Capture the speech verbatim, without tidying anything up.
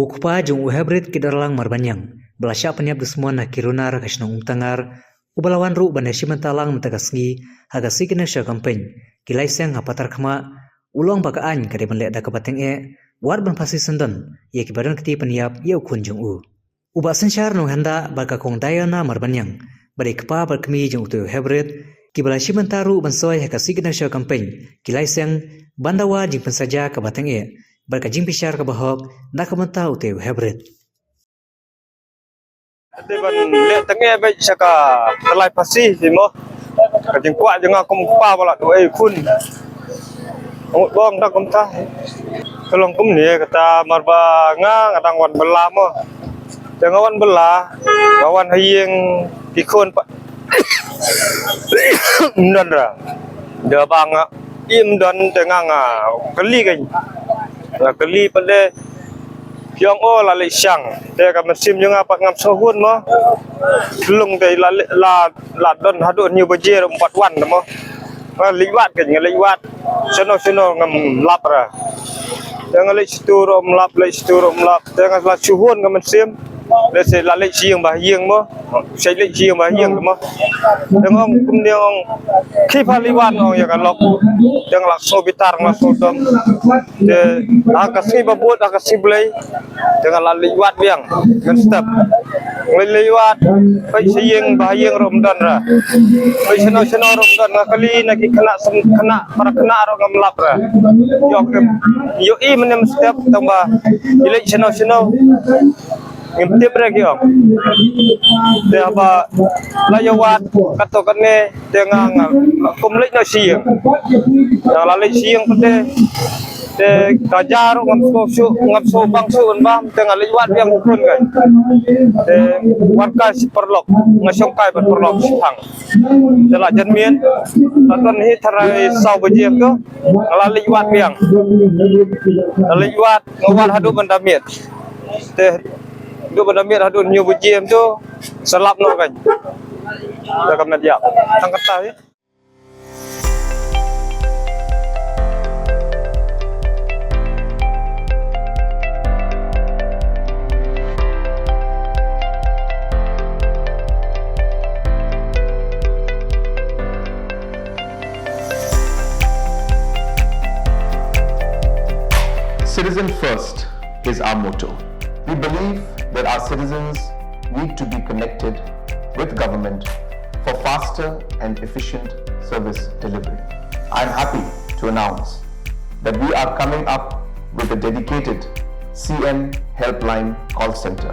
U kpa jong u Hebrit Kidarlang Marbaniang, ba la shah pynïap dusmon ha ki runar ka shnong Umtangar, uba la wan ruh ban ïashim bynta lang mynta ka sngi ha ka Signature Campaign, ki lai seng ha Patarkhmah, u la ong ba ka aiñ ka dei ban leh da kaba tyngeh, wat ban phasi syndon ïa kiba don kti pynïap ïa u khun jong u. U Bah Synshar Nonghandah bad ka Kong Diana Marbaniang, ba dei kpa bad kmie jong utei u Hebrit, kiba la shim bynta ruh ban soi ha ka Signature Campaign, ki lai seng, ban dawa jingpynsaja kaba tyngeh bad ka jingbishar kaba hok na ka bynta utei u Hebrit. Te ban leh tyngeh beit sha ka tylli phasi hi mo. Ka jingkwah jong nga kum kpa ba la duh ei khun. Ngut bong ta kumta. Ka long kumne kata mar ba nga nga dang wan bylla mo. Te nga wan bylla, nga wan ha ïing ki khun pat ym don ra. Da ba nga im don te nga nga kylli ka. Nga kylli pat de. Phi ong o la leit shang. Te ka mynsiem jong nga pat ngam sngewhun mo. Lung te la, la, la don haduh hynñiew baje ruh ym pat wan mo. Nga leit wad ka, nga leit wad. Shano shano ngam lap ra. Te nga leit sha tu ruh ym lap, leit sha tu ruh ym lap. Te nga la shu hun ka mynsiem. Lehse la leit sha ïing ba ha ïing mo. Sa leit sha ïing ba ha ïing mo. Te nga ong kumne ong. Khie pha leit wad ong ïa ka lok. Te nga la sngew bitar, nga la sngew dom. Te ha ka sngi ba bud, ha ka sngi Blei. Te nga la leit wad biang mynstep. Nga leit wad, peit sha ïing ba ha ïing ruh ym don ra. Peit shano shano ruh ym don, nga kylli na ki khynnah, khynnah, para khynnah ruh ngam lap ra. Ïoh kim, ïoh i mynne mynstep tang ba i leit shano shano. Ngim tip re ki ong. Te haba la ïa wad katto katne te nga nga kum leit noh sha ïing. Te la leit sha ïing pat te, te ka ja ruh ngam sngewsuk, ngam sngewbang suk ban bam, te nga leit wad biang u khun kai. Te wan kai shi paralok, nga shong kai bad paralok shi thang. Te la janmiet, la don hi tharai saw baje to, nga la leit wad biang. La leit wad, nga wad haduh ban da miet. Te haduh ban da miet haduh hynñiew baje to, sa lap noh kan. Da ka met ïap. Tang kata hi. Citizen first is our motto. We believe that our citizens need to be connected with government for faster and efficient service delivery. I'm happy to announce that we are coming up with a dedicated C M Helpline call center.